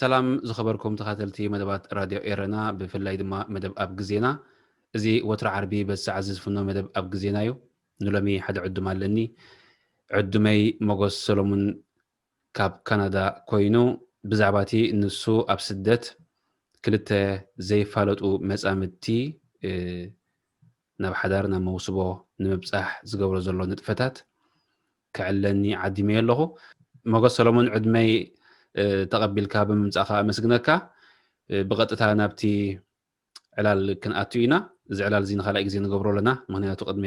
ሰላም ዝኸበርኩም ተኻተልቲ መደባት ራድዮ ኤረና፣ ብፍላይ ድማ መደብ ኣብ ግዜና። እዚ ወትሮ ዓርቢ በዚ ሰዓት ዝፍኖ መደብ ኣብ ግዜና እዩ። ንሎሚ ሓደ ዕዱም ኣለኒ። ዕዱመይ ሞጎስ ሰሎሙን ካብ ካናዳ ኮይኑ፣ ብዛዕባ እቲ ንሱ ኣብ ስደት ክልተ ዘይፋለጡ መጻምድቲ፣ እ፣ ናብ ሓዳር፣ ናብ መውስቦ ንምብጻሕ ዝገብሮ ዘሎ ንጥፈታት ከዕለኒ ዓዲመዮ ኣለኹ። ሞጎስ ሰሎሙን፣ ዕድመይ፣ እ፣ ተቐቢልካ ብምምጻእካ ኣመስግነካ። እ፣ ብቐጥታ ናብቲ ዕላል ክንኣቱ ኢና። እዚ ዕላል እዚ ንኻልኣይ ግዜ ንገብሮ ኣለና። ምኽንያቱ ቅድሚ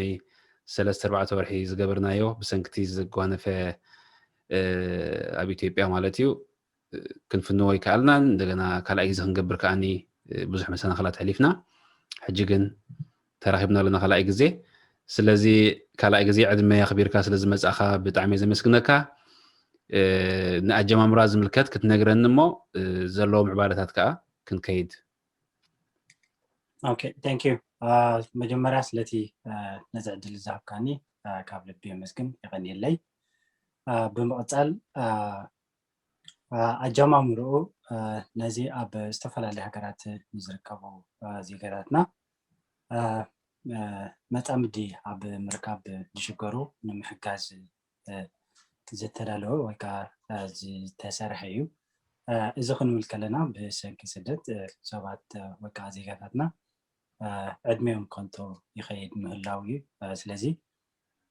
ሰለስተ ኣርባዕተ ወርሒ ዝገበርናዮ ብሰንክቲ ዝጓነፈ፣ እ፣ ኣብ ኢትዮጵያ ማለት እዩ፣ እ፣ ክንፍንዎ ኣይከኣልናን። እንደገና ካልኣይ ግዜ ክንገብር ከኣኒ፣ እ፣ ብዙሕ መሰናኽላት ኣሕሊፍና። ሕጂ ግን ተራኺብና ኣለና ካልኣይ ግዜ። ስለዚ ካልኣይ ግዜ ዕድመ ኣኽቢርካ ስለ ዝመጻእካ ብጣዕሚ እየ ዘመስግነካ። እ፣ ንኣጀማምራ ዝምልከት ክትነግረኒ እሞ፣ እ፣ ዘለዉ ምዕባለታት ከኣ ክንከይድ። ኦኬ፣ thank you። አ፣ መጀመርያ ስለቲ፣ አ፣ ነዚ ዕድል ዝሃብካኒ፣ አ፣ ካብ ልቢ የመስግን፣ የቐንየለይ። አ፣ ብምቕጻል፣ አ፣ አ፣ ኣጀማምርኡ፣ አ፣ ነዚ ኣብ ዝተፈላለያ ሃገራት ንዝርከቡ፣ አ፣ ዜጋታትና፣ አ፣ አ፣ መጻምዲ ኣብ ምርካብ ዝሽገሩ ንምሕጋዝ፣ እ፣ ዝተዳለወ ወይ ከዓ፣ እ፣ ዝተሰርሐ እዩ። እ፣ እዚ ክንብል ከለና ብሰንኪ ስደት፣ እ፣ ሰባት፣ እ፣ ወይ ከዓ ዜጋታትና፣ እ፣ ዕድሜኦም ከንቶ ይኸይድ ምህላው እዩ። እ፣ ስለዚ፣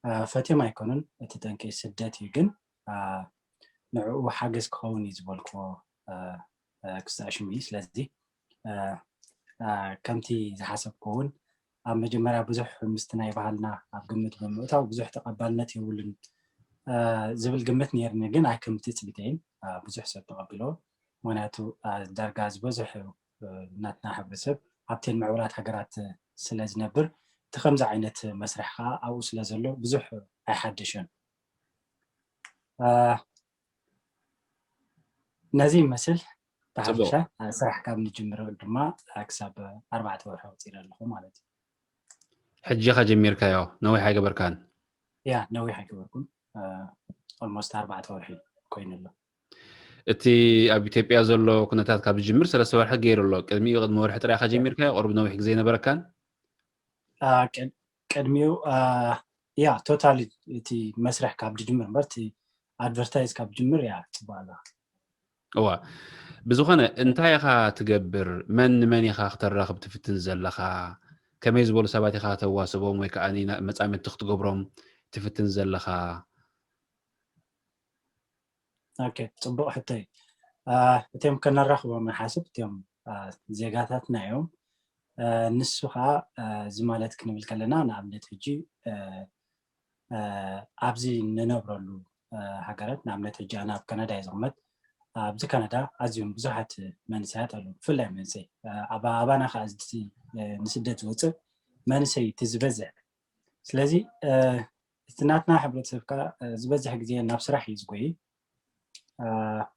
እ፣ ፈትዮም ኣይኮኑን፣ እቲ ጠንቂ ስደት እዩ። ግን፣ እ፣ ንዕኡ ሓገዝ ክኸውን እዩ ዝበልክዎ፣ እ፣ እ፣ ክሳዕ ሽሙ እዩ። ስለዚ፣ እ፣ እ፣ ከምቲ ዝሓሰብኩ እውን ኣብ መጀመርያ ብዙሕ ምስቲ ናይ ባህልና ኣብ ግምት ብምእታው ብዙሕ ተቐባልነት የብሉን፣ እ፣ ዝብል ግምት ነይርኒ። ግን ኣይከም ትጽቢተይን፣ እ፣ ብዙሕ ሰብ ተቐቢልዎ። ምኽንያቱ፣ እ፣ ዳርጋ ዝበዝሕ፣ እ፣ ናትና ሕብረተሰብ ኣብተን ምዕቡላት ሃገራት ስለ ዝነብር፣ እቲ ከምዚ ዓይነት መስርሕ ከዓ ኣብኡ ስለ ዘሎ ብዙሕ ኣይሓደሸን። እ፣ ነዚ ይመስል። ብሓፈሻ፣ እ፣ ስራሕ ካብ ንጅምር ድማ፣ እ፣ ክሳብ ኣርባዕተ ወርሒ ኣቑጺረ ኣለኹ ማለት እዩ። ሕጂ ኢኻ ጀሚርካዮ? ነዊሕ ኣይገበርካን? ያ፣ ነዊሕ ኣይገበርኩን። እ፣ ኦልሞስት ኣርባዕተ ወርሒ ኮይኑ ኣሎ። እቲ ኣብ ኢትዮጵያ ዘሎ ኩነታት ካብ ዝጅምር ሰለስተ ወርሒ ገይሩ ኣሎ። ቅድሚኡ ቅድሚ ወርሒ ጥራይ ኢኻ ጀሚርካዮ? ቁሩብ ነዊሕ ግዜ ነበረካን? እ፣ ቅድ-፣ ቅድሚኡ፣ እ፣ ያ፣ ቶታሊ እቲ መስርሕ ካብ ዝጅምር እምበር፣ እቲ ኣድቨርታይዝ ካብ ዝጅምር፣ ያ፣ ጽቡቕ ኣላ። እዋ፣ ብዝኾነ እንታይ ኢኻ ትገብር? መን ንመን ኢኻ ክተራኽብ ትፍትን ዘለኻ? ከመይ ዝበሉ ሰባት ኢኻ ከተዋስቦም ወይ ከዓ ና-፣ መጻምድቲ ክትገብሮም ትፍትን ዘለኻ? ኦኬ፣ ጽቡቕ ሕቶ እዩ። አ፣ እቲኦም ከነራኽቦም ንሓስብ፣ እቲኦም፣ አ፣ ዜጋታትና እዮም። አ፣ ንሱ ኸኣ፣ አ፣ እዚ ማለት ክንብል ከለና፣ ንኣብነት ሕጂ፣ አ፣ አ፣ ኣብዚ እንነብረሉ፣ አ፣ ሃገራት፣ ንኣብነት ሕጂ ኣነ ኣብ ካናዳ እየ ዝቕመጥ። ኣብዚ ካናዳ ኣዝዮም ብዙሓት መንእሰያት ኣለዉ፣ ብፍላይ መንእሰይ። አ፣ ኣብ-፣ ኣባና ኸኣ እዚ፣ አ፣ ንስደት ዝወጽእ መንእሰይ እቲ ዝበዝሕ። ስለዚ፣ አ፣ እቲ ናትና ሕብረተሰብ ከኣ፣ አ፣ ዝበዝሕ ግዜ ናብ ስራሕ እዩ ዝጎይ። አ፣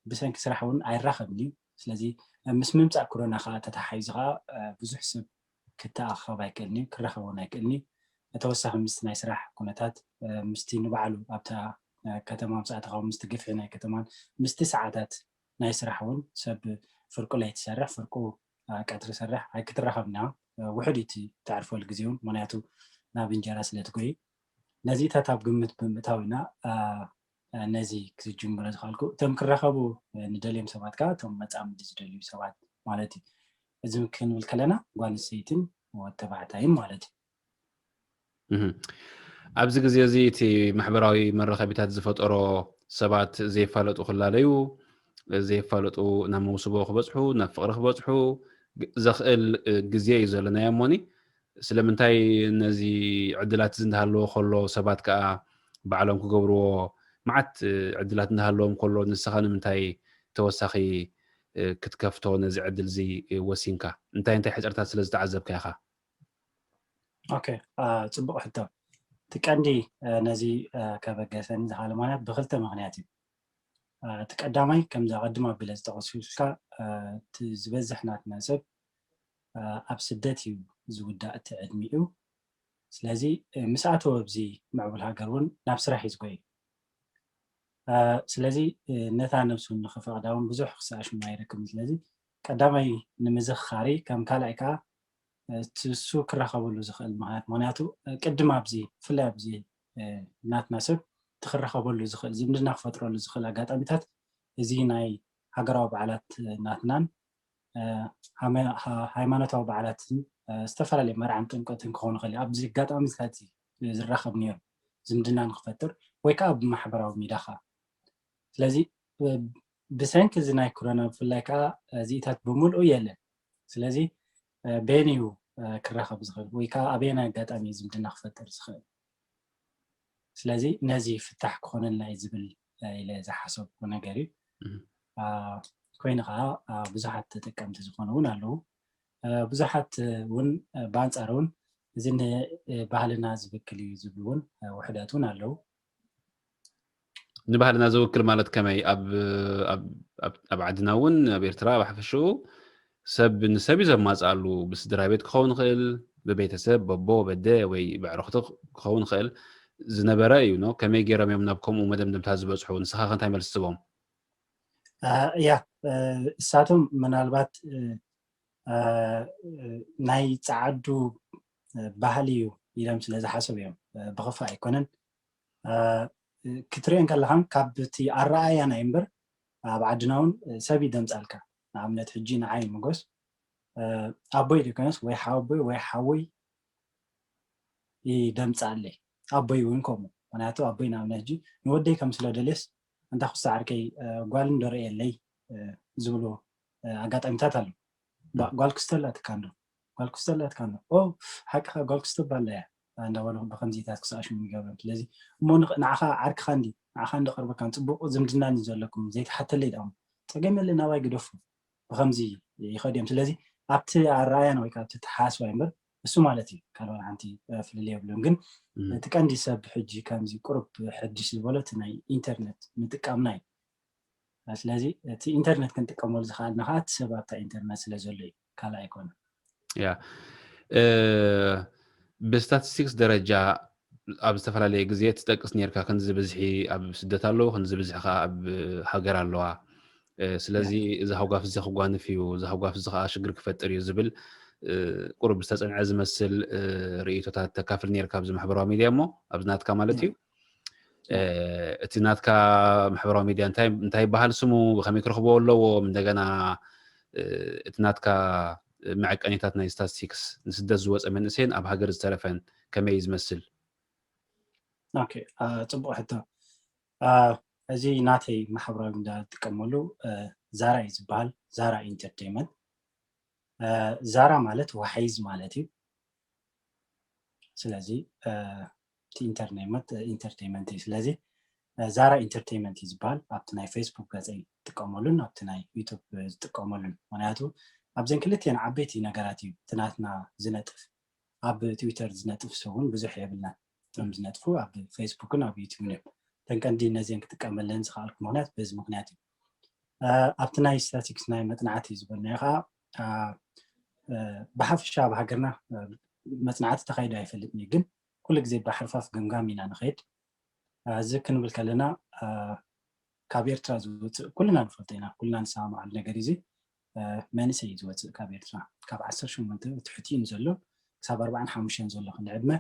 ብሰንኪ ስራሕ እውን ኣይራኸብን እዩ። ስለዚ፣ አ፣ ምስ ምምጻእ ኮሮና ከኣ ተተሓሒዙ ከኣ፣ አ፣ ብዙሕ ሰብ ክተኣኻኸብ ኣይክእልን እዩ፣ ክራኸብ እውን ኣይክእልን እዩ። ተወሳኺ ምስቲ ናይ ስራሕ ኩነታት፣ አ፣ ምስቲ ንባዕሉ ኣብታ፣ አ፣ ከተማ ምስ ኣተኻ፣ ምስቲ ግፍዒ ናይ ከተማን ምስቲ ሰዓታት ናይ ስራሕ እውን ሰብ ፍርቁ ለይቲ ይሰርሕ፣ ፍርቁ፣ አ፣ ቀትሪ ይሰርሕ፣ ኣይክትራኸብን ኢኻ። አ፣ ውሑድ እዩ እቲ ተዕርፈሉ ግዜ እውን፣ ምኽንያቱ ናብ እንጀራ ስለ ትጎይ። ነዚታት ኣብ ግምት ብምእታው ኢና፣ አ፣ አ፣ ነዚ ክጅምሮ ዝኸኣልኩ። እቶም ክራኸቡ፣ አ፣ ንደልዮም ሰባት ከኣ እቶም መጻምዲ ዝደልዩ ሰባት ማለት እዩ። እዚ ክንብል ከለና ጓል ኣንስተይትን ወዲ ተባዕታይን ማለት እዩ። እህ። ኣብዚ ግዜ እዚ እቲ ማሕበራዊ መራኸቢታት ዝፈጠሮ ሰባት ዘይፋለጡ ክላለዩ፣ ዘይፋለጡ ናብ መውስቦ ክበጽሑ፣ ናብ ፍቕሪ ክበጽሑ ግ-፣ ዘኽእል፣ እ፣ ግዜ እዩ ዘለናዮ እሞኒ። ስለምንታይ ነዚ ዕድላት እዚ እንዳሃለዎ ከሎ ሰባት ከዓ ባዕሎም ክገብርዎ መዓት ዕድላት እንዳሃለዎም ከሎ ንስኻ ንምንታይ ተወሳኺ ክትከፍቶ ነዚ ዕድል እዚ ወሲንካ? እንታይ እንታይ ሕፅርታት ስለ ዝተዓዘብካ ኢኻ? ኦኬ፣ ፅቡቕ ሕቶ። እቲ ቀንዲ ነዚ ከበገሰኒ ዝሃለ ምክንያት ብክልተ ምክንያት እዩ። እቲ ቀዳማይ ከምዚ ኣቐድም ኣቢለ ዝጠቐስኩልካ እቲ ዝበዝሕ ናትና ሰብ ኣብ ስደት እዩ ዝውዳእ እቲ ዕድሚኡ። ስለዚ ምስ ኣተወ ኣብዚ ምዕቡል ሃገር እውን ናብ ስራሕ እዩ ዝጎይ። ስለዚ ነታ ነብሱ ንክፈቕዳ እውን ብዙሕ ክሰኣሽማ ኣይረክብን። ስለዚ ቀዳማይ ንምዝኽኻሪ ከም ካልኣይ ከዓ እሱ ክራኸበሉ ዝኽእል ምክንያት ምክንያቱ ቅድም ኣብዚ ብፍላይ ኣብዚ ናትና ሰብ ትክራኸበሉ ዝኽእል ዝምድና ክፈጥረሉ ዝኽእል ኣጋጣሚታት እዚ ናይ ሃገራዊ በዓላት ናትናን ሃይማኖታዊ በዓላትን ዝተፈላለዩ መርዓን ጥምቀትን ክኸውን ይኽእል ኣብዚ ኣጋጣሚታት ዝራኸብ ነይሩ ዝምድና ንክፈጥር ወይ ከዓ ብማሕበራዊ ሚዳ ከዓ ስለዚ ብሰንኪ እዚ ናይ ኮሮና ብፍላይ ከዓ እዚኢታት ብምልኡ የለን። ስለዚ በየን እዩ ክራኸብ ዝኽእል ወይ ከዓ ኣበየናይ ኣጋጣሚ ዝምድና ክፈጥር ዝኽእል? ስለዚ ነዚ ፍታሕ ክኾነልና እዩ ዝብል ኢለ ዝሓሰብኩ ነገር እዩ። ኮይኑ ከዓ ብዙሓት ተጠቀምቲ ዝኾኑ እውን ኣለዉ። ብዙሓት እውን ብኣንፃር እውን እዚ ንባህልና ዝብክል እዩ ዝብሉ እውን ውሕዳት እውን ኣለዉ። ንባህልና ዝውክል ማለት ከመይ? ኣብ ዓድና እውን ኣብ ኤርትራ ኣብ ሓፈሽኡ ሰብ ንሰብ እዩ ዘማፅኣሉ። ብስድራ ቤት ክኸውን ይኽእል፣ ብቤተሰብ በቦ በደ ወይ ብዕርኽቱ ክኸውን ይኽእል ዝነበረ እዩ። ኖ ከመይ ገይሮም እዮም ናብ ከምኡ መደምደምታ ዝበፅሑ? ንስኻ ከ እንታይ መልሲ ትህቦም? ያ እሳቶም ምናልባት ናይ ፃዓዱ ባህሊ እዩ ኢሎም ስለ ዝሓሰቡ እዮም። ብኽፋእ ኣይኮነን ክትሪኦ እንከለኻን ካብ እቲ ኣረኣያ ናይ እምበር ኣብ ዓድና እውን ሰብ ይደምፃልካ። ንኣብነት ሕጂ ንዓይ ሞጎስ ኣቦይ ዘይኮነስ ወይ ሓወቦይ ወይ ሓወይ ይደምፃለይ። ኣቦይ እውን ከምኡ ምክንያቱ ኣቦይ ንኣብነት ሕጂ ንወደይ ከም ስለ ደልየስ እንታ ክሳ ዓርከይ ጓል እንዶ ርእየለይ ዝብሉ ኣጋጣሚታት ኣሎ። ጓል ክስተላትካ እንዶ ጓል ክስተላትካ እንዶ ሓቅኻ ጓል ክስተባ ኣለያ እንዳበሉ ብከምዚታት ክሰኣሹ ይገብሮም። ስለዚ እሞ ንዓኻ ዓርክኻ እንዲ ንዓኻ እንዲ ቀርበካን ፅቡቅ ዝምድናን ዘለኩም ዘይተሓተለይ ዳሞ ፀገም የለ ናባይ ግደፉ ብከምዚ ይኸድ እዮም። ስለዚ ኣብቲ ኣረኣያን ወይ ካብቲ ተሓስባይ እምበር እሱ ማለት እዩ ካልኦን ሓንቲ ፍልል የብሉን። ግን እቲ ቀንዲ ሰብ ሕጂ ከምዚ ቁሩብ ሕድሽ ዝበሎ እቲ ናይ ኢንተርነት ምጥቃምና እዩ። ስለዚ እቲ ኢንተርነት ክንጥቀመሉ ዝኽኣልና ከዓ እቲ ሰብ ኣብታ ኢንተርነት ስለ ዘሎ እዩ ካልእ ኣይኮነ። ያ ብስታቲስቲክስ ደረጃ ኣብ ዝተፈላለየ ግዜ ትጠቅስ ነርካ ክንዚ ብዝሒ ኣብ ስደት ኣለዉ ክንዚ ብዝሒ ከዓ ኣብ ሃገር ኣለዋ። ስለዚ እዚ ሃጓፍ እዚ ክጓንፍ እዩ፣ እዚ ሃጓፍ እዚ ከዓ ሽግር ክፈጥር እዩ ዝብል ቁሩብ ዝተፀንዐ ዝመስል ርእይቶታት ተካፍል ነርካ ኣብዚ ማሕበራዊ ሚድያ እሞ ኣብዚ ናትካ ማለት እዩ። እቲ ናትካ ማሕበራዊ ሚድያ እንታይ ይበሃል ስሙ? ብከመይ ክረኽቦ ኣለዎም? እንደገና እቲ ናትካ መዐቀኒታት ናይ ስታቲስቲክስ ንስደት ዝወፀ መንእሰይን ኣብ ሃገር ዝተረፈን ከመይ እዩ ዝመስል? ኦኬ፣ ጽቡቕ ሕቶ። እዚ ናተይ ማሕበራዊ ሚድያ ዝጥቀመሉ ዛራ እዩ ዝበሃል፣ ዛራ ኢንተርቴይመንት። ዛራ ማለት ዋሓይዝ ማለት እዩ። ስለዚ እቲ ኢንተርቴይመንት ኢንተርቴይመንት እዩ። ስለዚ ዛራ ኢንተርቴይመንት እዩ ዝበሃል። ኣብቲ ናይ ፌስቡክ ገፀይ ዝጥቀመሉን ኣብቲ ናይ ዩቱብ ዝጥቀመሉን፣ ምክንያቱ ኣብዘን ክልቲአን ዓበይቲ ነገራት እዩ እቲ ናትና ዝነጥፍ። ኣብ ትዊተር ዝነጥፍ ሰብ እውን ብዙሕ የብልናን። እቶም ዝነጥፉ ኣብ ፌስቡክን ኣብ ዩቱብን እዮም። እተን ቀንዲ ነዚአን ክጥቀመለን ዝኸኣልኩ ምክንያት በዚ ምክንያት እዩ። ኣብቲ ናይ ስታቲስቲክስ ናይ መፅናዕቲ ዝበልናዮ ከዓ ብሓፈሻ ኣብ ሃገርና መፅናዕቲ ተካይዶ ኣይፈልጥን እዩ፣ ግን ኩሉ ግዜ ብሓርፋፍ ገምጋም ኢና ንኸይድ። እዚ ክንብል ከለና ካብ ኤርትራ ዝወፅእ ኩልና ንፈልጦ ኢና፣ ኩልና ንሰማማዓሉ ነገር እዚ መንእሰይ እዩ ዝወፅእ ካብ ኤርትራ። ካብ ዓሰርተ ሸሞንተ ትሕቲ እዩ ዘሎ ክሳብ ኣርባዓን ሓሙሽተን ዘሎ ክንዲ ዕድመ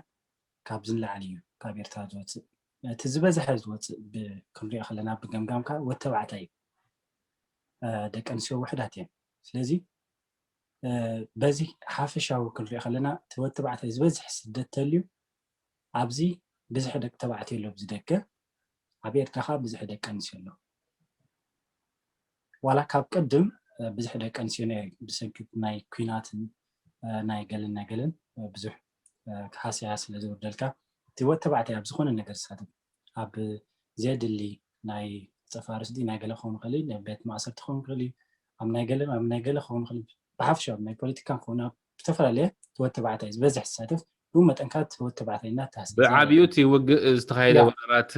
ካብዚ ንላዕሊ እዩ ካብ ኤርትራ ዝወፅእ። እቲ ዝበዝሐ ዝወፅእ ክንሪኦ ከለና ብገምጋምካ ወተባዕታይ እዩ። ደቂ ኣንስትዮ ውሕዳት እየን። ስለዚ በዚ ሓፈሻዊ ክንሪኦ ከለና እቲ ወተባዕታይ ዝበዝሕ ስደት ተልዩ ኣብዚ ብዝሒ ደቂ ተባዕትዮ ኣሎ ኣብዚ ደገ፣ ኣብ ኤርትራ ከዓ ብዝሒ ደቂ ኣንስትዮ ኣሎ። ዋላ ካብ ቅድም ብዝሒ ደቂ ኣንስትዮ ነይሩ ብሰንኪ ናይ ኩናትን ናይ ገለን ናይ ገለን ብዙሕ ሃስያ ስለ ዝውርደልካ፣ እቲ ወድ ተባዕታይ ኣብ ዝኾነ ነገር ዝሳተፍ፣ ኣብ ዘየድሊ ናይ ጸፋርስ ድዩ ናይ ገለ ክኸውን ይኽእል እዩ፣ ናይ ቤት ማእሰርቲ ክኸውን ይኽእል እዩ፣ ኣብ ናይ ገለ ኣብ ናይ ገለ ክኸውን ይኽእል እዩ። ብሓፈሻ ኣብ ናይ ፖለቲካ ክኸውን ኣብ ዝተፈላለየ እቲ ወድ ተባዕታይ ዝበዝሕ ዝሳተፍ፣ ብኡ መጠን ከኣ እቲ ወድ ተባዕታይ እናተሃስየ ብዓብዩ እቲ ውግእ ዝተኻየደ ወራራት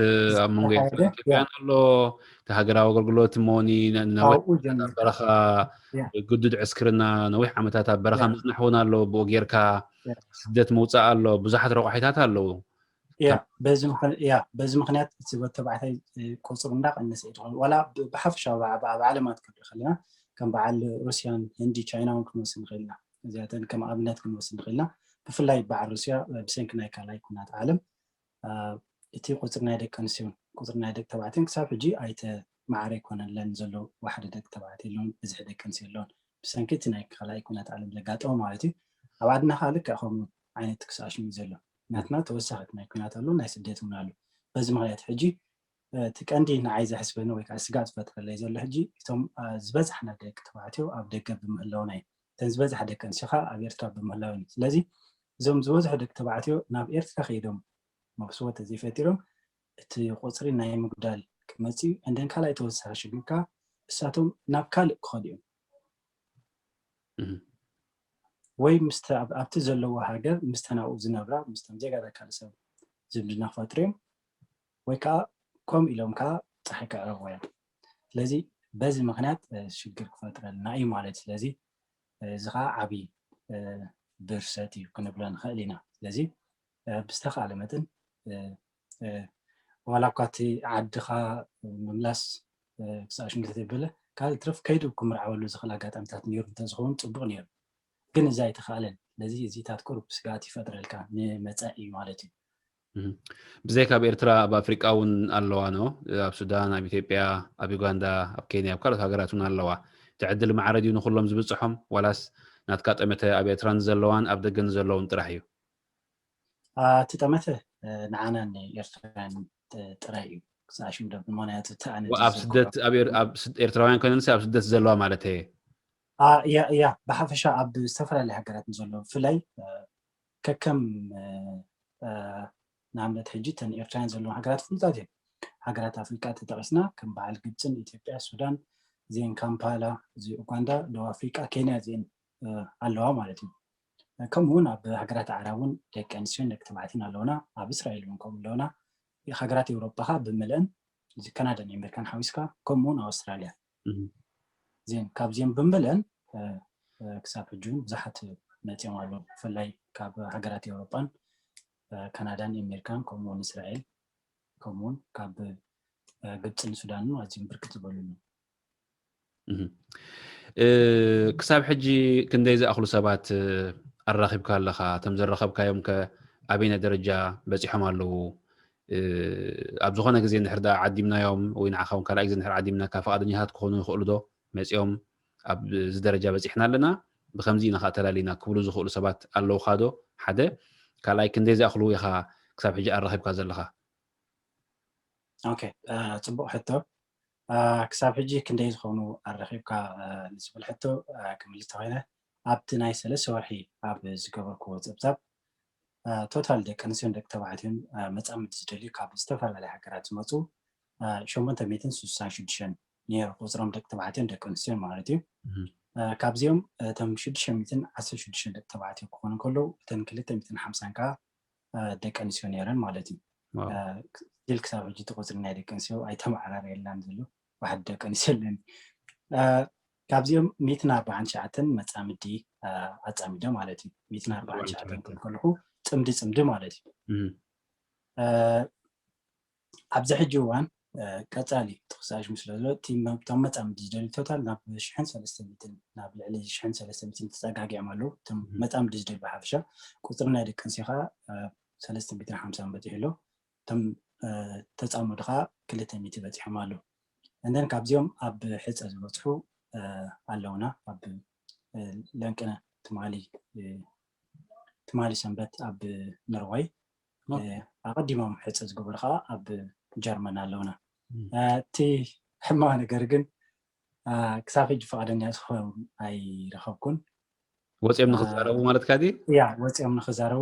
ኣብ መንጎ ኤርትራን ኢትዮጵያን ኣሎ። እቲ ሃገራዊ ኣገልግሎት እሞኒ ነዊሕ ዓመታት ኣብ በረኻ ግዱድ ዕስክርና ነዊሕ ዓመታት ኣብ በረኻ ምጽናሕ እውን ኣሎ። ብኡ ጌርካ ስደት ምውጻእ ኣሎ። ብዙሓት ረቋሒታት ኣለዉ። ያ በዚ ምኽንያት እቲ ወድ ተባዕታይ ቁፅሩ እንዳቀነሰ እዩ ዝኸውን። ዋላ ብሓፈሻ ኣብ ዓለማት ክንርኢ ከለና ከም በዓል ሩስያን ህንዲ ቻይና እውን ክንወስድ ንኽእል ኢና። እዚኣተን ከም ኣብነት ክንወስድ ንኽእል ኢና። ብፍላይ በዓል ሩስያ ብሰንኪ ናይ ካልኣይ ኩናት ዓለም እቲ ቁፅሪ ናይ ደቂ ኣንስትዮን ቁፅሪ ናይ ደቂ ተባዕትዮን ክሳብ ሕጂ ኣይተማዕረ ኣይኮነለን ዘሎ። ዋሕዲ ደቂ ተባዕትዮ የለውን፣ ብዝሒ ደቂ ኣንስዮ የለውን። ብሰንኪ እቲ ናይ ካልኣይ ኩናት ዓለም ዘጋጠመ ማለት እዩ። ኣብ ዓድና ከዓ ልክዕ ከምኡ ዓይነት ክስኣሽም እዩ ዘሎ። ናትና ተወሳኺ ናይ ኩናት ኣሎ፣ ናይ ስደት እውን ኣሎ። በዚ ምክንያት ሕጂ እቲ ቀንዲ ንዓይ ዘሕስበኒ ወይ ከዓ ስጋት ዝፈጥረለይ ዘሎ ሕጂ እቶም ዝበዝሓና ደቂ ተባዕትዮ ኣብ ደገ ብምህላውና እዩ። እተን ዝበዝሓ ደቂ ኣንስትዮ ከዓ ኣብ ኤርትራ ብምህላወን እዩ። ስለዚ እዞም ዝበዝሑ ደቂ ተባዕትዮ ናብ ኤርትራ ከይዶም መብስቦ ተዘይፈጢሮም እቲ ቁፅሪ ናይ ምጉዳል ክመፅእ እዩ። እንደን ካልኣይ ተወሳኺ ሽግር ከዓ እሳቶም ናብ ካልእ ክኸዱ እዮም ወይ ኣብቲ ዘለዎ ሃገር ምስተ ናብኡ ዝነብራ ምስቶም ዜጋታት ካልእ ሰብ ዝምድና ክፈጥሩ እዮም ወይ ከዓ ከምኡ ኢሎም ከዓ ፀሓይ ክዕረቡ እዮም። ስለዚ በዚ ምክንያት ሽግር ክፈጥረልና እዩ ማለት። ስለዚ እዚ ከዓ ዓብዪ ብርሰት እዩ ክንብሎ ንኽእል ኢና። ስለዚ ብዝተኻለ መጠን ዋላ እኳ እቲ ዓድኻ ምምላስ ክሳብ ሽምግልት የብለ ካልእ ትረፍ ከይዱ ክምርዓወሉ ዝኽእል ኣጋጣሚታት ነይሩ እንተዝኸውን ፅቡቕ ነይሩ። ግን እዚ ኣይተኻእለን። ስለዚ እዚታት ቁሩብ ስግኣት ይፈጥረልካ ንመፃኢ ማለት እዩ። ብዘይካ ኣብ ኤርትራ ኣብ ኣፍሪቃ እውን ኣለዋ ኖ ኣብ ሱዳን ኣብ ኢትዮጵያ ኣብ ዩጋንዳ ኣብ ኬንያ ኣብ ካልኦት ሃገራት እውን ኣለዋ። እቲ ዕድል ማዕረ ድዩ ንኩሎም ዝብፅሖም ዋላስ ናትካ ጠመተ ኣብ ኤርትራ ንዘለዋን ኣብ ደገ ንዘለውን ጥራሕ እዩ? እቲ ጠመተ ንዓና ንኤርትራውያን ጥራይ እዩ። ክሳብ ሽምግልት ምክንያቱ እቲ ኣነ ኣብ ስደት ኤርትራውያን ኮይነን ኣብ ስደት ዘለዋ ማለት እየ። ያ ብሓፈሻ ኣብ ዝተፈላለዩ ሃገራት ንዘለዉ ብፍላይ ከከም ንኣብነት ሕጂ እተን ኤርትራውያን ዘለዉ ሃገራት ፍሉጣት እዮም። ሃገራት ኣፍሪቃ ተጠቂስና ከም በዓል ግብፅን ኢትዮጵያ፣ ሱዳን፣ እዚአን ካምፓላ፣ እዚ ኡጋንዳ፣ ደቡብ ኣፍሪቃ፣ ኬንያ እዚአን ኣለዋ ማለት እዩ። ከምኡ እውን ኣብ ሃገራት ዓረብ እውን ደቂ ኣንስትዮን ደቂ ተባዕትዮን ኣለውና። ኣብ እስራኤል እውን ከምኡ ኣለውና። ሃገራት ኤውሮጳ ኸዓ ብምልአን እዚ ካናዳን ኣሜሪካን ሓዊስካ ከምኡ እውን ኣውስትራልያ እዚን ካብዚኦም ብምልአን ክሳብ ሕጂ እውን ብዙሓት መፂኦም ኣለዉ። ብፍላይ ካብ ሃገራት ኤውሮጳን ካናዳን ኣሜሪካን ከምኡ እውን እስራኤል ከምኡ እውን ካብ ግብፅን ሱዳንን ኣዝዮም ብርክት ዝበሉ ኣለዉ። ክሳብ ሕጂ ክንደይ ዝኣኽሉ ሰባት ኣራኺብካ ኣለኻ? እቶም ዘራኸብካዮም ከ ኣበይናይ ደረጃ በፂሖም ኣለዉ? ኣብ ዝኾነ ግዜ እንድሕር ደኣ ዓዲምናዮም ወይ ንዓኻ እውን ካልኣይ ግዜ እንድሕር ዓዲምናካ ፍቓደኛታት ክኾኑ ይኽእሉ ዶ? መፂኦም ኣብዚ ደረጃ በፂሕና ኣለና፣ ብኸምዚ ኢና ከዓ ተላሊና ክብሉ ዝኽእሉ ሰባት ኣለውኻ ዶ? ሓደ ካልኣይ ክንደይ ዝኣኽሉ ኢኻ ክሳብ ሕጂ ኣራኺብካ ዘለኻ? ኦኬ፣ ፅቡቕ ሕቶ። ክሳብ ሕጂ ክንደይ ዝኾኑ ኣረኺብካ ንዝብል ሕቶ ክምልስ ተኾይነ ኣብቲ ናይ ሰለስተ ወርሒ ኣብ ዝገበርክዎ ፀብፃብ ቶታል ደቂ ኣንስትዮን ደቂ ተባዕትዮን መፃምድ ዝደልዩ ካብ ዝተፈላለዩ ሃገራት ዝመፁ ሸሞንተ ሚእትን ስሳን ሽዱሽተን ነይሩ ቁፅሮም ደቂ ተባዕትዮን ደቂ ኣንስትዮን ማለት እዩ። ካብዚኦም እቶም ሽዱሽተ ሚእትን ዓሰርተ ሽዱሽተ ደቂ ተባዕትዮ ክኾኑ ከለዉ እተን ክልተ ሚእትን ሓምሳን ከዓ ደቂ ኣንስትዮ ነይረን ማለት እዩ። ስቲል ክሳብ ሕጂ እቲ ቁፅሪ ናይ ደቂ ኣንስትዮ ኣይተመዓራረየልናን ዘሎ። ዋሕዲ ደቂ ኣንስትዮ ኣለኒ። ካብዚኦም ሚእትን ኣርባዓን ትሽዓተን መፃምዲ ኣፃሚደ ማለት እዩ። ሚእትን ኣርባዓን ትሽዓተን ክብል ከለኹ ፅምዲ ፅምዲ ማለት እዩ። ኣብዚ ሕጂ እዋን ቀፃሊ ተኸሳሽ ምስ ዘሎ እቶም መፃምዲ ዝደልዩ ቶታል ናብ ሽሕን ሰለስተ ሚእትን ናብ ልዕሊ ሽሕን ሰለስተ ሚእትን ተፀጋጊዖም ኣለዉ። እቶም መፃምዲ ዝደልዩ ብሓፈሻ ቁፅሪ ናይ ደቂ ኣንስትዮ ከዓ ሰለስተ ሚእትን ሓምሳን በፂሑ ኣሎ። እቶም ተፃመዱ ከዓ ክልተ ሚእቲ በፂሖም ኣለዉ። እንደን ካብዚኦም ኣብ ሕፀ ዝበፅሑ ኣለውና ኣብ ለንቅነ ትማሊ ትማሊ ሰንበት ኣብ ኖርወይ ኣቐዲሞም ሕፀ ዝገበሩ ከዓ ኣብ ጀርመን ኣለውና። እቲ ሕማቕ ነገር ግን ክሳብ ሕጂ ፈቓደኛ ዝኸውን ኣይረኸብኩን። ወፂኦም ንክዛረቡ ማለትካ ድዩ? ያ ወፂኦም ንክዛረቡ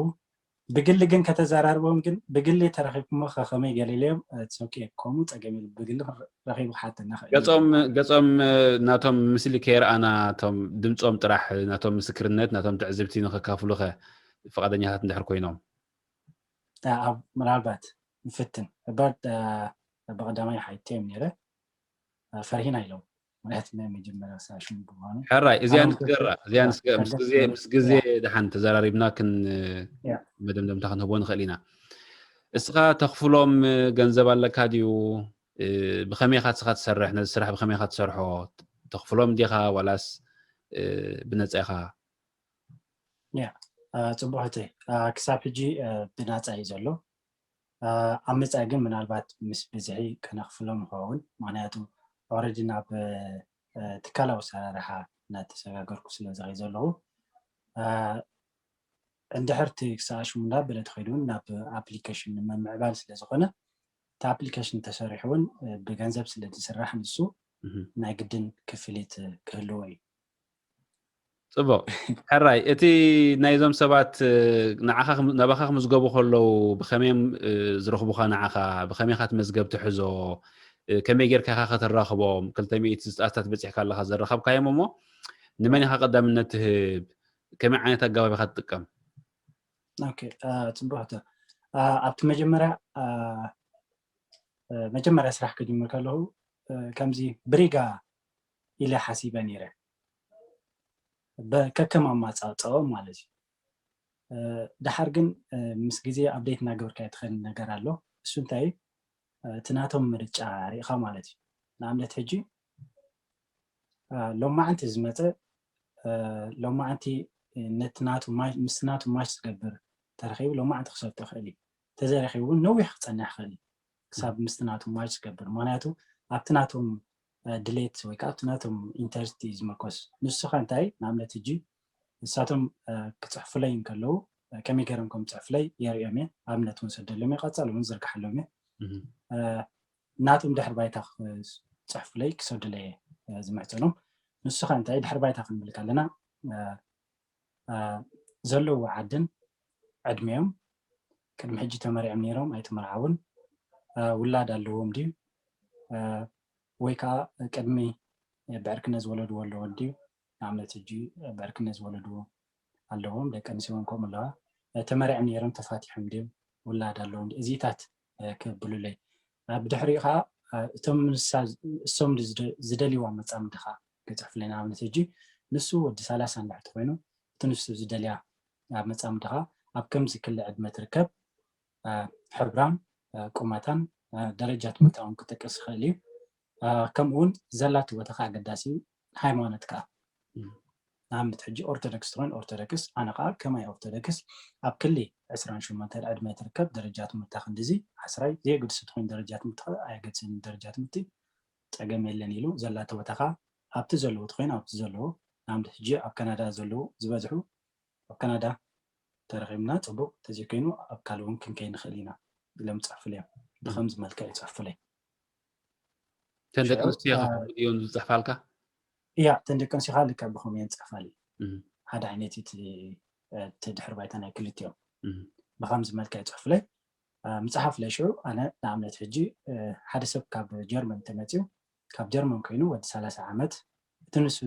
ብግሊ ግን ከተዘራርቦም ግን ብግሊ ተረኺብኩሞ ከከመይ ገሊለዮም ሶኬ ከምኡ ፀገም የሉ ብግሊ ረኺቡ ክሓተና ክእል ገጾም ገጾም ናቶም ምስሊ ከይረኣና እቶም ድምፆም ጥራሕ ናቶም ምስክርነት ናቶም ትዕዝብቲ ንከካፍሉ ከ ፍቓደኛታት እንድሕር ኮይኖም ምናልባት ንፍትን እባ ብቀዳማይ ሓይተ እዮም ነይረ ፈርሂና ኢሎም ምክንያት ናይ መጀመርያ ሳሽን ብምኳኑ ሕራይ እዚኣ ንስገራ እዚኣ ንስገራ ምስ ግዜ ምስ ግዜ ድሓን ተዘራሪብና ክን መደምደምታ ክንህቦ ንኽእል ኢና እስኻ ተኽፍሎም ገንዘብ ኣለካ ድዩ ብኸመይ ኢኻ ንስኻ ትሰርሕ ነዚ ስራሕ ብኸመይ ኢኻ ትሰርሖ ተኽፍሎም ዲኻ ዋላስ ብነፃ ኢኻ ያ ጽቡቅ ህተይ ክሳብ ሕጂ ብናፃ እዩ ዘሎ ኣብ መፃኢ ግን ምናልባት ምስ ብዝሒ ከነኽፍሎም ንኸውን ምክንያቱ ኦረዲ ናብ ትካላዊ ኣሰራርሓ እናተሰጋገርኩ ስለ ዝኸይ ዘለኹ እንድሕር እቲ ክሰኣሽሙ እንዳበለ ተኸይዱ እውን ናብ ኣፕሊኬሽን ንምምዕባል ስለ ዝኾነ እቲ ኣፕሊኬሽን ተሰሪሑ እውን ብገንዘብ ስለ ዝስራሕ ንሱ ናይ ግድን ክፍሊት ክህልዎ እዩ ፅቡቅ ሕራይ እቲ ናይዞም ሰባት ናባኻ ክምዝገቡ ከለዉ ብኸመዮም ዝረኽቡኻ ንዓኻ ብኸመይኻ እቲ መዝገብ ትሕዞ ከመይ ጌርካ ኢኻ ከተራኽቦም ክልተ ሚእቲ ዝጣስታት በፂሕካ ኣለኻ ዘረኸብካዮም እሞ ንመን ኢኻ ቀዳምነት ትህብ ከመይ ዓይነት ኣገባብ ኢኻ ትጥቀም ፅቡቅ ኣብቲ መጀመርያ መጀመርያ ስራሕ ክጅምር ከለኹ ከምዚ ብሪጋ ኢለ ሓሲበ ነይረ ከከም ኣማፃፅኦም ማለት እዩ ድሓር ግን ምስ ግዜ ኣብዴት እናገበርካ ትኸን ነገር ኣሎ እሱ እንታይ እቲ ናቶም ምርጫ ርኢኻ ማለት እዩ ንኣብነት ሕጂ ሎማዓንቲ ዝመፀ ሎማዓንቲ ነቲ ናቱ ምስ ናቱ ማሽ ዝገብር ተረኺቡ ሎማዓንቲ ክሰብቶ ይኽእል እዩ ተዘረኺቡ እውን ነዊሕ ክፀንሕ ይኽእል እዩ ክሳብ ምስቲ ናቱ ማች ዝገብር ምክንያቱ ኣብቲ ናቶም ድሌት ወይ ከዓ ኣብቲ ናቶም ኢንተረስት እዩ ዝምርኮስ ንሱ ከ እንታይ ንኣብነት ሕጂ ንሳቶም ክፅሕፉለይ እንከለዉ ከመይ ገይሮም ከም ፅሕፍለይ የርእዮም እየ ኣብነት እውን ሰደሎም እየ ቀፃል እውን ዝርግሓሎም እየ ናቶም ድሕር ባይታ ክፅሕፉለይ ክሰዱለይ እየ ዝምሕፀኖም ንሱ ከ እንታይ ድሕር ባይታ ክንብል ከለና ዘለዎ ዓድን ዕድሜኦም ቅድሚ ሕጂ ተመሪዖም ነይሮም ኣይተመርዓውን ውላድ ኣለዎም ድዩ ወይ ከዓ ቅድሚ ብዕርክነት ዝወለድዎ ኣለዎ ድዩ ንኣብነት ሕጂ ብዕርክነት ዝወለድዎ ኣለዎም ደቂ ኣንስዮን ከምኡ ኣለዋ ተመሪዖም ነይሮም ተፋቲሖም ድዮም ውላድ ኣለዎም እዚታት ክብሉለይ ብድሕሪኡ ከዓ እቶም ንሳ እሶም ዝደልይዋ መፃምዲ ከዓ ክፅሕፍለይ ንኣብነት ሕጂ ንሱ ወዲ ሰላሳ እንድሕር ተኮይኑ እቲ ንሱ ዝደልያ ኣብ መፃምድኻ ኣብ ከምዚ ክሊ ዕድመ ትርከብ ሕብራን ቁመታን ደረጃ ትምህርታውን ክጠቅስ ይኽእል እዩ ከምኡ እውን ዘላትዎ ተካ ኣገዳሲ እዩ ሃይማኖት ከዓ ንኣብነት ሕጂ ኦርቶዶክስ ትኾን ኦርቶዶክስ ኣነ ከዓ ከማይ ኦርቶዶክስ ኣብ ክሊ ዕስራን ሸሞንተን ዕድመ ትርከብ ደረጃ ትምህርታ ክንድዚ ዓስራይ ዘየገድስ ትኾን ደረጃ ትምህርታ ኣየገድስን ደረጃ ትምህርቲ ፀገም የለን ኢሉ ዘላተወ ተካ ኣብቲ ዘለዎ ትኾይን ኣብቲ ዘለዎ ንኣብነት ሕጂ ኣብ ካናዳ ዘለዉ ዝበዝሑ ኣብ ካናዳ ተረኺብና ፅቡቅ ተዘይኮይኑ ኣብ ካልእ እውን ክንከይ ንኽእል ኢና ኢሎም ይፅሕፉለይ እዮም ብከምዚ መልክዕ ይፅሕፉለይ ተን ደቂ ኣንስትዮ እዮም ዝፅሕፋልካ እያ ተን ደቂ ኣንስትዮ ከዓ ልክዕ ብከምኡ እየን ዝፅሕፋለይ ሓደ ዓይነት እቲ ድሕሪ ባይታ ናይ ክልቲኦም ብከምዚ መልክዕ ይፅሕፉለይ ምፅሓፍ ለሽዑ ኣነ ንኣብነት ሕጂ ሓደ ሰብ ካብ ጀርመን ተመፅዩ ካብ ጀርመን ኮይኑ ወዲ ሰላሳ ዓመት እቲ ንሱ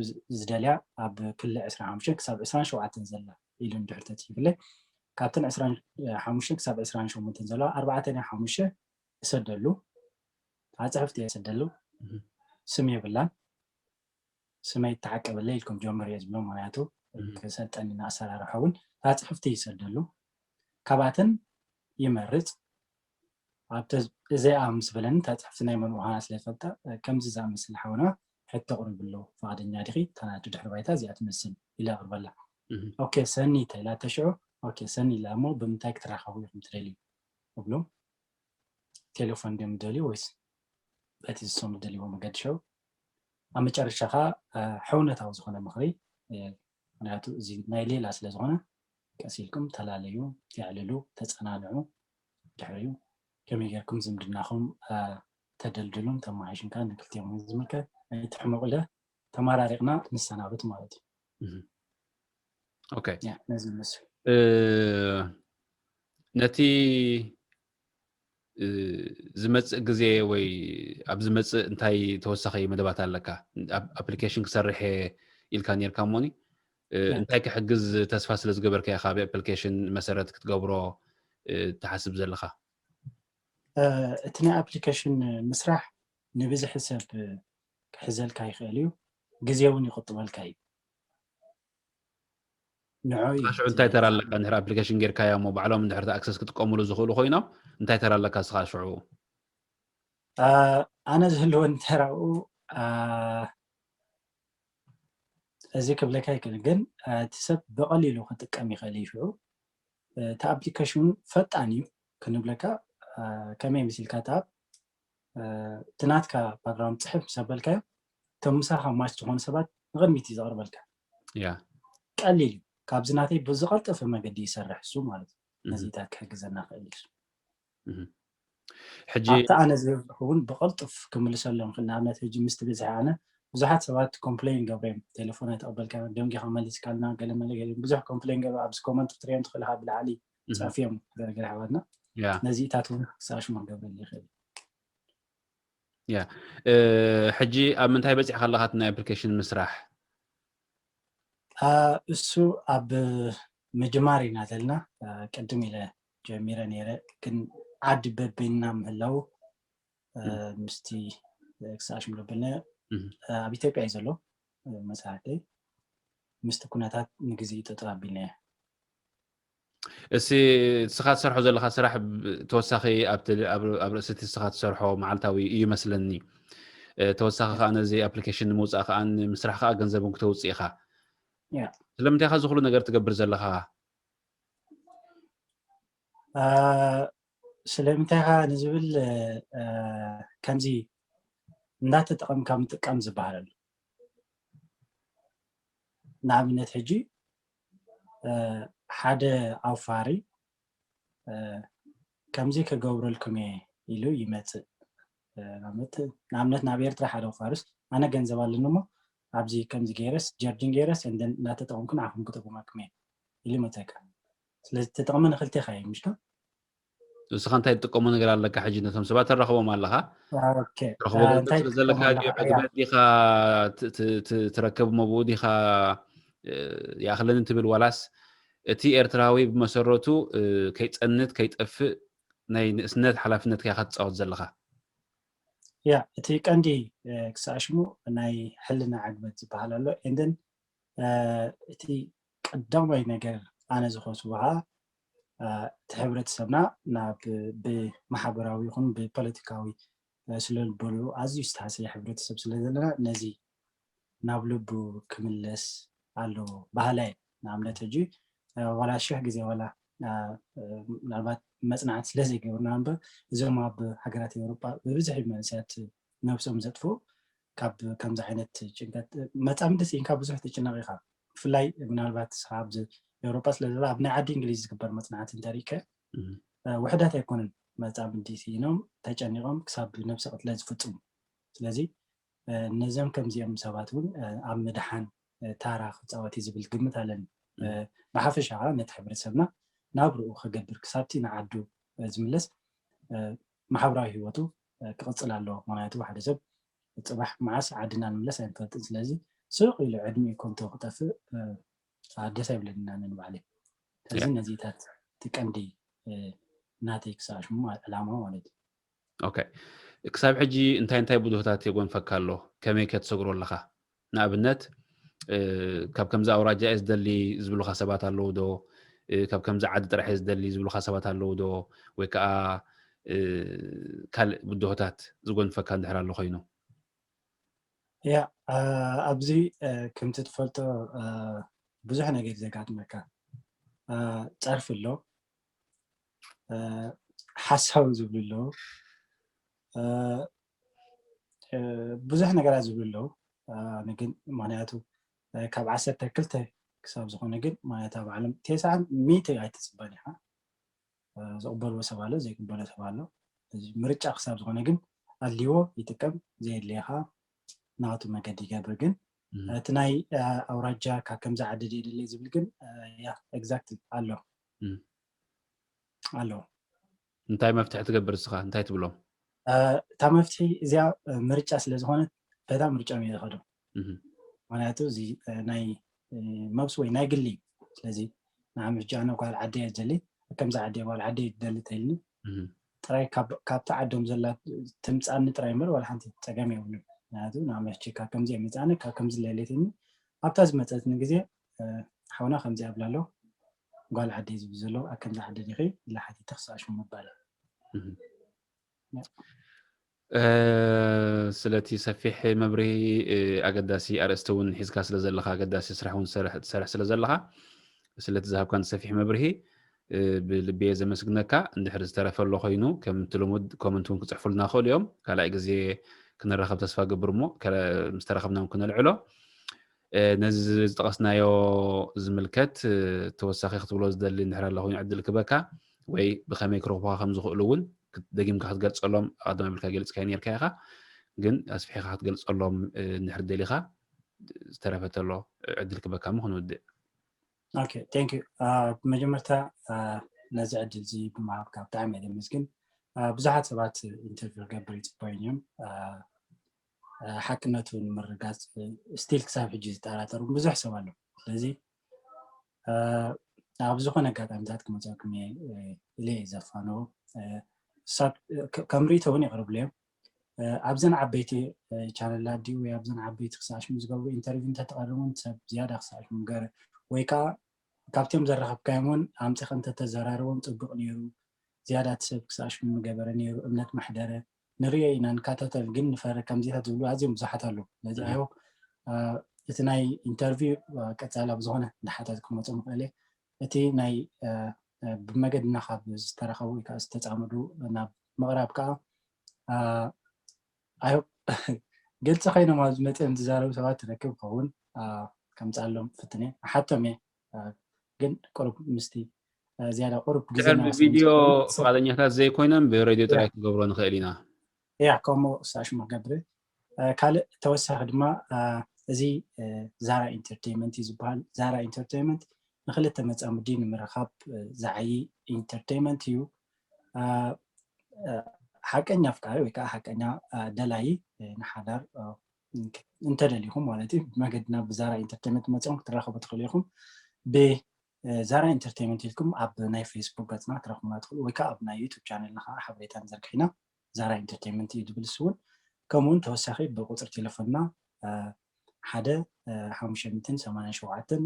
ዝደልያ ኣብ ክሊ ዕስራን ሓሙሽተን ክሳብ ዕስራን ሸውዓተን ዘላ ኢሉ እንድሕር ተፅሒፍለይ ካብተን ዕስራን ሓሙሽተን ክሳብ ዕስራን ሸሞንተን ዘለዋ ኣርባዕተ ናይ ሓሙሽተ እሰደሉ ኣፅሕፍቲ እየ እሰደሉ ስም የብላን ስመይ ተዓቀበለይ ኢልኩም ጀምር እየ ዝብሎ ምክንያቱ ክሰልጠኒ ንኣሰራርሖ እውን ኣፅሕፍቲ ይሰደሉ ካብኣተን ይመርፅ ኣብተ እዚኣ ምስ በለኒ እታ ፅሕፍቲ ናይ መን ምዃና ስለ ዝፈልጣ ከምዚ ዝኣመስል ሓውና ሕቶ ኣቕሪቡ ኣሎ ፍቓደኛ ዲኺ እታ ናቱ ድሕሪ ባይታ እዚኣ ትመስል ኢለ ኣቕርበላ ኦኬ ሰኒ ተኢላ ተሽዑ ኦኬ ሰኒ ኢላ እሞ ብምንታይ ክትራኸቡ ኢኹም ትደልዩ እብሎም ቴሌፎን ድዮም ዝደልዩ ወይስ በቲ ዝሶም ዝደልይዎ መገዲ ሸው ኣብ መጨረሻ ከዓ ሕውነታዊ ዝኾነ ምኽሪ ምክንያቱ እዚ ናይ ሌላ ስለ ዝኾነ ቀስ ኢልኩም ተላለዩ፣ የዕልሉ፣ ተጸናንዑ። ድሕሪኡ ከመይ ጌርኩም ዝምድናኹም ተደልድሉን ተመሓይሹን ከኣ ንክልቲኦም እውን ዝምልከት ኣይትሕመቑለ ተመራሪቕና ንሰናብት ማለት እዩ። ኦኬ። ያ ነዚ ይመስል። እ፣ ነቲ ዝመፅእ ግዜ ወይ ኣብ ዝመፅእ እንታይ ተወሳኺ መደባት ኣለካ? ኣፕሊኬሽን ክሰርሕ ኢልካ ነርካ እሞኒ እንታይ ክሕግዝ ተስፋ ስለ ዝገበርካ ኢኻ ኣብ ኣፕሊኬሽን መሰረት ክትገብሮ ትሓስብ ዘለኻ? እቲ ናይ ኣፕሊኬሽን ምስራሕ ንብዝሒ ሰብ ክሕዘልካ ይኽእል እዩ፣ ግዜ እውን ይቁጥበልካ እዩ። ንዑ ሽዑ እንታይ ተራ ኣለካ? እንድሕር ኣፕሊኬሽን ጌርካዮ እሞ ባዕሎም እንድሕር ኣክሰስ ክጥቀምሉ ዝኽእሉ ኮይኖም እንታይ ተራ ኣለካ እስኻ ሽዑ? ኣነ ዝህልወን ተራኡ እዚ ክብለካ ይክእል፣ ግን እቲ ሰብ ብቐሊሉ ክጥቀም ይኽእል እዩ። ሽዑ እቲ ኣፕሊኬሽን ፈጣን እዩ ክንብለካ፣ ከመይ ምስ ኢልካ እቲ ኣፕ እቲ ናትካ ባክግራውንድ ፅሕፍ ምስ ኣበልካዮ እቶም ምሳኻ ማች ዝኾኑ ሰባት ንቕድሚት እዩ ዘቕርበልካ። ያ ቀሊል እዩ። ካብዚ ናተይ ብዝቐልጠፈ መገዲ ይሰርሕ እሱ ማለት እዩ። ነዚታት ክሕግዘና ክእል እዩ። ሕጂ ኣብቲ ኣነ ዝብልኩ እውን ብቐልጡፍ ክምልሰሎም ክእል። ንኣብነት ሕጂ ምስቲ ብዝሒ ኣነ ብዙሓት ሰባት ኮምፕሌን ገብረ እዮም። ቴሌፎን ኣይተቐበልካ፣ ደንጊኻ መሊስካልና፣ ገለ መለ ገለ ብዙሕ ኮምፕሌን ገብረ ኣብዚ ኮመንት ክትሪኦም ትኽእል ኢኻ ብላዕሊ እህ። ጸፊዮም ገለገለ ኣሕዋትና ያ ነዚታት እውን ክሳሽሞ ክገብረሉ ይኽእል። ያ እ፣ ሕጂ ኣብ ምንታይ በፂሕካ ኣለካ እቲ ናይ ኣፕሊኬሽን ምስራሕ? አ፣ እሱ ኣብ ምጅማር ኢና ዘለና። አ፣ ቅድም ኢለ ጀሚረ ነይረ፣ ግን ዓዲ በበይንና ምህላው አ፣ እም። ምስቲ ክሳሽም ዘበልናዮ እም። አ፣ ኣብ ኢትዮጵያ እዩ ዘሎ አ፣ መፅናዕተይ ምስቲ ኩነታት ንግዜ ጠጠው ኣቢልናዮ። እስቲ ንስኻ ትሰርሖ ዘለኻ ስራሕ ብ- ተወሳኺ ኣብቲ ኣብ ኣብ ርእሲ እቲ ንስኻ ትሰርሖ መዓልታዊ እዩ መስለኒ። እ፣ ተወሳኺ ከዓ ነዚ ኣፕሊኬሽን ንምውፃእ ከዓ ንምስራሕ ከዓ ገንዘብ እውን ክተውፅእ ኢኻ። ያ። ስለምንታይ ኢኻ እዚ ኩሉ ነገር ትገብር ዘለኻ? አ፣ ስለምንታይ ኢኻ ንዝብል አ፣ ከምዚ እንዳተጠቐምካ ምጥቃም ዝበሃል ኣሎ። ንኣብነት ሕጂ አ፣ ሓደ ኣውፋሪ አ፣ ከምዚ ክገብረልኩም እየ ኢሉ ይመፅእ። አ፣ ንኣብነት ንኣብነት ናብ ኤርትራ ሓደ ኣውፋርስ ኣነ ገንዘብ ኣለኒ እሞ ኣብዚ ከምዚ ገይረስ ጀርጅን ገይረስ እንደን እንዳተጠቐምኩ ንዓኹም ክጠቅመኩም እየ ኢሉ ይመፀካ። ስለዚ ተጠቕመ ንክልቴኻ እዩ ምሽካ? ንስኻ እንታይ ትጥቀሞ ነገር ኣለካ? ሕጂ ነቶም ሰባት ተራኽቦም ኣለኻ? ኦኬ። ትረኽቦ አ፣ ገንዘብ እንታይ ስለ ዘለካ ትጥቀሞ ድዩ ኣለኻ? ዕግበት ያ። ዲኻ ት- ት- ት- ትረክብ እሞ ብኡ ዲኻ እ፣ ይኣኽለኒ ትብል ዋላስ እቲ ኤርትራዊ ብመሰረቱ እ፣ ከይጸንት ከይጠፍእ ናይ ንእስነት ሓላፍነትካ ኢኻ ትጻወት ዘለኻ? ያ፣ እቲ ቀንዲ እ፣ ክሳሽሙ ናይ ሕልና ዕግበት ዝበሃል ኣሎ። ኤንደን እ፣ እቲ ቀዳማይ ነገር ኣነ ዝኸስቦ ከዓ እ፣ እቲ ሕብረተሰብና ናብ ብማሕበራዊ ይኹን ብፖለቲካዊ እ፣ ስለ ልቦንኡ ኣዝዩ ዝተሃሰየ ሕብረተሰብ ስለ ዘለና ነዚ ናብ ልቡ ክምለስ ኣለዎ ባህላ እዩ። ንኣብነት ሕጂ እ፣ ዋላ ሽሕ ግዜ ዋላ እ፣ እ፣ ምናልባት መፅናዕቲ ስለ ዘይገበርና እምበር እዞም ኣብ ሃገራት ኤውሮጳ ብብዝሒ መንእሰያት ነብሶም ዘጥፍኡ ካብ ከምዚ ዓይነት ጭንቀት መጻምዲ ስኢንካ ብዙሕ ትጭነቕ ኢኻ። ብፍላይ ምናልባት ንስኻ ኣብዚ ኤውሮጳ ስለ ዘላ ኣብ ናይ ዓዲ እንግሊዝ ዝግበር መጽናዕቲ እንተሪእከ እም። እ፣ ውሕዳት ኣይኮኑን መጻምዲ ስኢኖም ተጨኒቖም ክሳብ ነብሰ ቅትለት ዝፍጽሙ። ስለዚ እ፣ ነዞም ከምዚኦም ሰባት እውን እ፣ ኣብ ምድሓን እ፣ ታራ ክጻወት እዩ ዝብል ግምት ኣለኒ። እ፣ እም። ብሓፈሻ ከዓ ነቲ ሕብረተሰብና ናብርኡ ክገብር ክሳብቲ ንዓዱ እ፣ ዝምለስ እ፣ ማሕበራዊ ህይወቱ እ፣ ክቕጽል ኣለዎ። ምክንያቱ ሓደ ሰብ ጽባሕ መዓስ ዓድና ንምለስ ኣይንፈልጥን። ስለዚ ስቕ ኢሉ ዕድሚኡ ኮንቶ ክጠፍእ እ፣ ደስ ኣይብለንን ኣነ ንባዕለይ። ስለዚ ያ። ነዚታት እቲ ቀንዲ እ፣ ናተይ ክሳሽሙ ዕላማ ማለት እዩ። ኦኬ። ክሳብ ሕጂ እንታይ እንታይ ብድሆታት የጎንፈካ ኣሎ? ከመይ ከ ትሰግሮ ኣለኻ? ንኣብነት እ፣ ካብ ከምዚ ኣውራጃ እየ ዝደሊ ዝብሉኻ ሰባት ኣለዉ ዶ? እ፣ ካብ ከምዚ ዓዲ ጥራሕ እየ ዝደሊ ዝብሉኻ ሰባት ኣለዉ ዶ? ወይ ከዓ እ፣ ካልእ ብድሆታት ዝጎንፈካ እንድሕር ኣሎ ኮይኑ? ያ አ፣ ኣብዚ እ፣ ከምቲ ትፈልጦ እ፣ ብዙሕ ነገር እዩ ዘጋጥመካ። እ፣ ጸርፊ ኣሎ፣ እ፣ ሓሳዊ ዝብሉ ኣለዉ፣ እ፣ እ፣ ብዙሕ ነገራት ዝብሉ ኣለዉ። እ፣ ኣነ ግን ምክንያቱ እ፣ ካብ ዓሰርተ ክልተ ክሳብ ዝኾነ ግን ማለት ኣብ ዓለም ተስዓን ሚእቲ ኣይትጽበን ኢኻ። እ፣ ዝቕበልዎ ሰብ ኣሎ፣ ዘይቅበሎ ሰብ ኣሎ። እዚ ምርጫ ክሳብ ዝኾነ ግን ኣድልይዎ ይጥቀም፣ ዘየድልየኻ ናቱ መገዲ ይገብር። ግን እም። እቲ ናይ እ፣ ኣውራጃ ካብ ከምዚ ዓዲ ድየ ድልየ ዝብል ግን እ፣ ያ ኤግዛክትሊ ኣሎ። እም። ኣለዎ። እንታይ መፍትሒ ትገብር እስኻ? እንታይ ትብሎም? እታ መፍትሒ እዚኣ ምርጫ ስለ ዝኾነት በታ ምርጫ እየ ዝኸዶ። ምክንያቱ እዚ ናይ መብስ ወይ ናይ ግሊ እዩ። ስለዚ ንዓመት ሕጂ ኣነ ጓል ዓደይ እየ ዝደሊ፣ ከምዚ ዓደይ ጓል ዓደይ እየ ዝደሊ ተይልኒ ጥራይ ካብቲ ዓዶም ዘላ ትምፃኒ ጥራይ እምበር ዋላ ሓንቲ ፀገም የብሉን። ምክንያቱ ንዓመት ሕጂ ካብ ከምዚ እየ መፃኒ ካብ ከምዚ ለሌትኒ ኣብታ ዝመፀትኒ ግዜ ሓውና ከምዚ ኣብላ ኣሎ ጓል ዓደይ ዝብል ዘሎ ኣብ ከምዚ ዓዲ ዲኺ ኢላ ሓቲተ ክሳዕ ሽሙ ምባል። ስለቲ ሰፊሕ መብርሂ ኣገዳሲ ኣርእስቲ እውን ሒዝካ ስለ ዘለኻ ኣገዳሲ ስራሕ እውን ትሰርሕ ስለ ዘለኻ ስለቲ ዝሃብካን ሰፊሕ መብርሂ ብልቢ እየ ዘመስግነካ። እንድሕር ዝተረፈ ኣሎ ኮይኑ ከምቲ ልሙድ ኮመንት እውን ክፅሕፉልና ክእሉ እዮም። ካልኣይ ግዜ ክንራኸብ ተስፋ ገብር እሞ ምስ ተረኸብና እውን ክነልዕሎ። ነዚ ዝጠቐስናዮ ዝምልከት ተወሳኺ ክትብሎ ዝደሊ እንድሕር ኣሎ ኮይኑ ዕድል ክበካ ወይ ብኸመይ ክረኽቡኻ ከም ዝኽእሉ እውን ደጊምካ ክትገልፀሎም ኣቐድም ኣቢልካ ገሊፅካዮ ነርካ ኢኻ። ግን ኣስፊሕካ ክትገልፀሎም እንድሕር ደሊኻ ዝተረፈ ተሎ ዕድል ክበካ እሞ ክንውድእ። ኦኬ፣ ቴንክ ዩ። ብመጀመርታ ነዚ ዕድል እዚ ብምሃብካ ብጣዕሚ እየ ዘመስግን። ብዙሓት ሰባት ኢንተርቪው ክገብር ይፅበዩን እዮም። ሓቅነቱ ንምርጋፅ ስቲል ክሳብ ሕጂ ዝጠራጠሩ ብዙሕ ሰብ ኣሎ። ስለዚ ኣብ ዝኾነ ኣጋጣሚታት ክመፀኩም ኢለ እየ ዘፋነዎ። ካብ ርእይቶ እውን የቕርብሉ እዮም። ኣብዘን ዓበይቲ ቻነላት ድዩ ወይ ኣብዘን ዓበይቲ ክሳዕ ሽሙ ዝገብሩ ኢንተርቪው እንተትቐርብ እውን ሰብ ዝያዳ ክሳዕ ሽሙ ገረ ወይ ከዓ ካብቲኦም ዘረኸብካዮም እውን ኣምፂኻ እንተተዘራርቦም ፅቡቕ ነይሩ፣ ዝያዳ እቲ ሰብ ክሳዕ ሽሙ ምገበረ ነይሩ፣ እምነት መሕደረ፣ ንሪኦ ኢና ንከታተል ግን ንፈረ ከምዚታት ዝብሉ ኣዝዮም ብዙሓት ኣለዉ። ስለዚ ኣዮ እቲ ናይ ኢንተርቪው ቀፃሊ ኣብ ዝኾነ እንዳሓታት ክመፁ ምኽእል እየ። እቲ ናይ ብመገድና ካብ ዝተረኸቡ ወይ ከዓ ዝተፃመዱ ናብ ምቕራብ ከዓ ኣዮ ግልፂ ኮይኖም ኣብ ዝመፅኦም ዝዛረቡ ሰባት ትረክብ ከውን ከምፃሎም ፍትነ ሓቶም እየ። ግን ቁሩብ ምስቲ ዝያዳ ቁሩብ ግዜ ቪድዮ ፍቃደኛታት ዘይኮይኖም ብሬድዮ ጥራይ ክገብሮ ንኽእል ኢና። ያ ከምኡ ሳሽ መገብር ካልእ ተወሳኺ ድማ እዚ ዛራ ኢንተርቴንመንት እዩ ዝበሃል። ዛራ ኢንተርቴንመንት ንክልተ መፃምዲ ንምርኻብ ዝዓይ ኢንተርቴንመንት እዩ። ሓቀኛ ኣፍቃሪ ወይ ከዓ ሓቀኛ ደላዪ ንሓዳር እንተደሊኹም ማለት እዩ ብመገድና ብዛራ ኢንተርቴንመንት መፅኦም ክትራኸቡ ትኽእሉ ኢኹም። ብዛራ ኢንተርቴንመንት ኢልኩም ኣብ ናይ ፌስቡክ ገፅና ክትረኽቡና ትኽእሉ ወይ ከዓ ኣብ ናይ ዩቱብ ቻነልና ከዓ ሓበሬታ ንዘርግሕ ኢና። ዛራ ኢንተርቴንመንት እዩ ዝብል እሱ እውን ከምኡውን ተወሳኺ ብቁፅሪ ቴሌፎንና ሓደ ሓሙሽተ ሚእትን ሰማንያን ሸውዓተን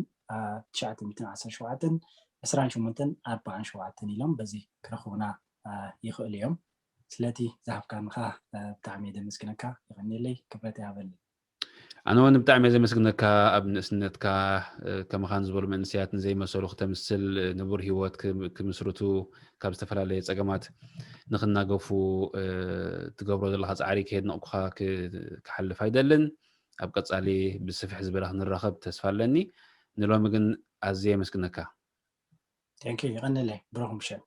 ትሽዓተ ሚእትን ዓሰርተ ሸውዓተን ዕስራን ሸሞንተን ኣርባዓን ሸውዓተን ኢሎም በዚ ክረኽቡና ይኽእሉ እዮም። ስለቲ ዝሃብካኒ ከዓ ብጣዕሚ እየ ዘመስግነካ። የቐንየለይ። ክብረት ይሃበለይ። ኣነ እውን ብጣዕሚ እየ ዘመስግነካ ኣብ ንእስነትካ ከመኻን ዝበሉ መንእሰያት ንዘይመሰሉ ክተምስል ንቡር ሂወት ክምስርቱ ካብ ዝተፈላለየ ፀገማት ንክናገፉ ትገብሮ ዘለካ ፃዕሪ ከየድነቕኩካ ክሓልፍ ኣይደልን። ኣብ ቀፃሊ ብስፍሕ ዝበለ ክንራኸብ ተስፋ ኣለኒ። ንሎሚ ግን ኣዝየ የመስግነካ። ቴንክ ዩ። ይቐንለይ ብሩኽ ምሸት።